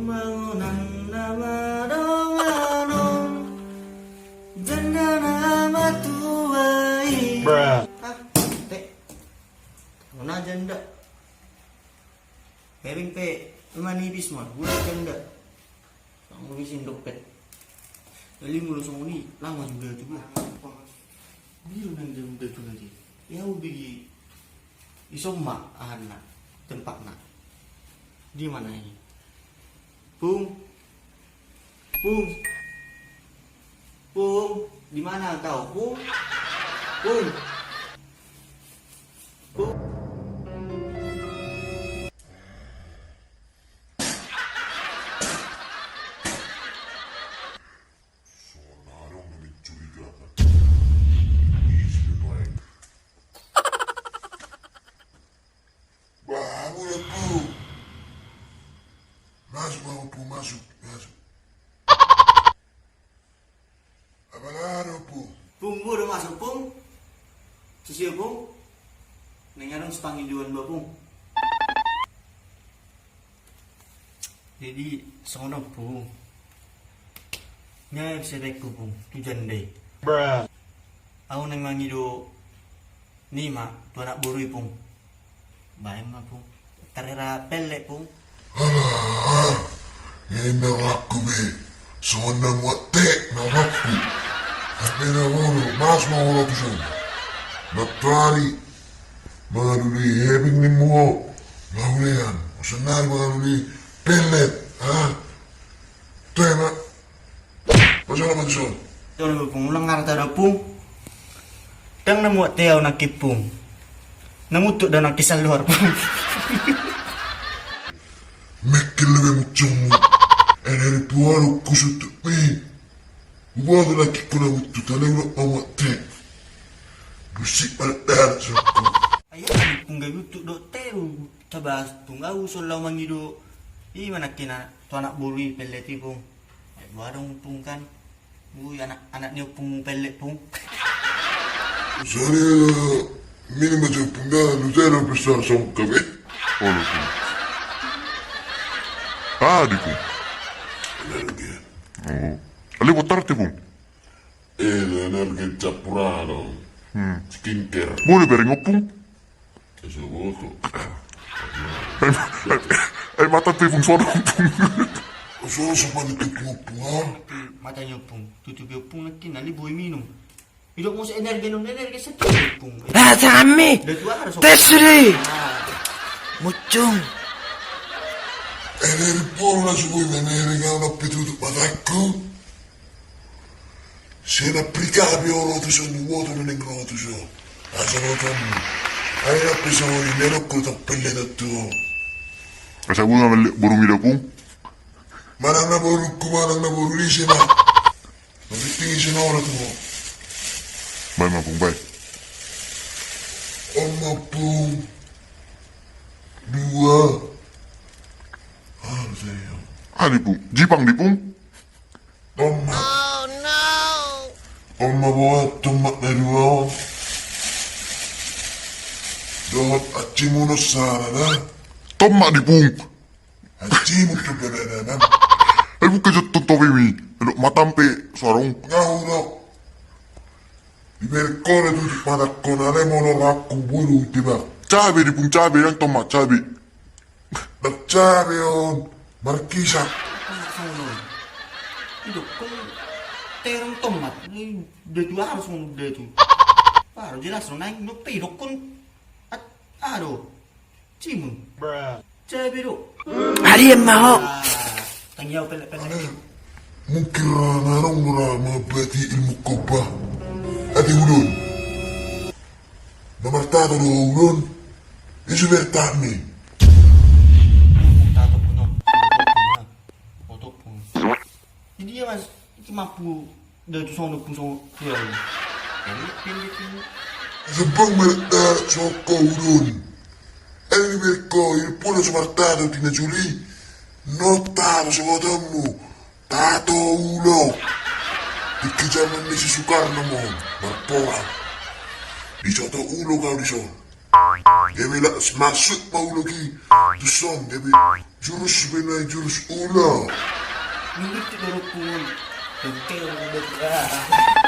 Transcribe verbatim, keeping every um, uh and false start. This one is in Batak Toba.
Bangunan na madongan on, janda na matua i. Bruh. Ah, te. Mana janda? Hering pe manipis ma, gula janda. Sang lu isin dompet. Jadi mulu songon i, lama juga tu gua. Biru nang janda tu nanti. Ya, ubigi. Ison ma ahanna, tempatna. Di mana ini? Pung. Pung. Pung, di mana kau, Pung? Pung. Pung. Songon na adong na mencurigakan. Isi do nuaeng. Bah, mula, Pung. Masuk, Pung, masuk, masuk. Apala do, Pung? Pung, mula do masuk, Pung. Sisi, Pung. Nang adong sipangidoan ba, Pung. Jadi songon on, Pung. Nga bisa baen ku, Pung, tu janda i. Au nang mangido ni ma tu anak boru i, Pung. Baen ma, Pung. Tarera pellet, Pung. Alah, inna rohangku be. Songon na muat te na rohangku. Hape na boru, mas ma olo tu son. Nantuari mangalului hepeng ni muo. Maulian. Sonari mangalului pellet. Ha? Toe ma. Pasola ma tu son. Tona, Pung, ulang ngarta do, Pung. Ndang na muat te au nangkin, Pung. Na mutuk do nangkin saluar, Pung. Mekkel do be mucungmu. Eneri puaru kusutut ni. Uboto nangkin ku na mutuk, tale ulang ma muat te. Busik palet darat sokku. Ayo, Pung, gabe mutuk do te do. Tabas, Pung, au so lao mangido. I ma nangkin na tu anak boru i pellet i, Pung. Ai boha do, Pung, kan. Ui, anak, anak ni ompung pellet, Pung. Sari, minum aja, Pung, dah, lu saya dah besar songkap, eh. Olo, Pung. Ah, di, Pung. Energi. Oh. Ale botar te, Pung. Eh, energi campuran, oh. Hmm. Skincare. Boleh bereng, Pung. Ai, ai, ai, mata pe, Pung, sono, Pung. Sono, sopan itu, Pung, Pung, ah. Mata ni ompung, tutupi ompung nangkin, na liboi minum. Idok muse energi, non energi sepi, Pung. Ah, sami. Tes sudah. Ah. Mucung. Energi pol na suboi, energi ngana pe tutup mataku. Sena prika be olo tu son, uboto na ning ro tu son. Asa ro tu. Ai na pe son, i merok ko tak pelle tu. Asa gua ngambil boru mida, Pung. Manang na boru ku, manang na boru ni sena. Tapi tinggi sena olo tu. Baen ma, Pung, baen. Oma, Pung. Dua. Ah, saya. Ah, di, Pung. Jipang, di, Pung. Tomat. Oh, no. Tomat, boha, tomat na dua on. Dohot acimunon sada da. Tomat, di, Pung. Acimun tu beda danan. Ai buka jottun topi mi. Dok matam pe sarung. Ngau dok. Di berkona tu mata kona le mono raku bulu tibak. Cabe, di, Pung, cabe, yang tomat cabe. Baca be on markisah. Idok kon terong tomat. Dia tu harus ngomong dia tu. Baru jelas lo naik dope idok kon. Aduh. Cimun. Cabe do. Ari emma ho. Tangiau pelek-pelek. Mungkin ra narong ra mabati ilmu koba. Ate ulun. Na martato do ulun. Isu bertami. Tato puno. Oto puno. Jadi ya, Mas, iki mampu dari tu sono pun sono. Ya. Jadi pendek ini. Sebang merta soko ulun. Ini merko ini pun sumartato tina juli. Nota sokotomu. Tato ulo. Di kejaman ni si Soekarno mon, marporang. Disoto ulo kau dison. Gabe masuk ma ulo ki. Dison gabe. Jurus bina jurus ulo. Minggir tu dorong pungun. Oke, udah.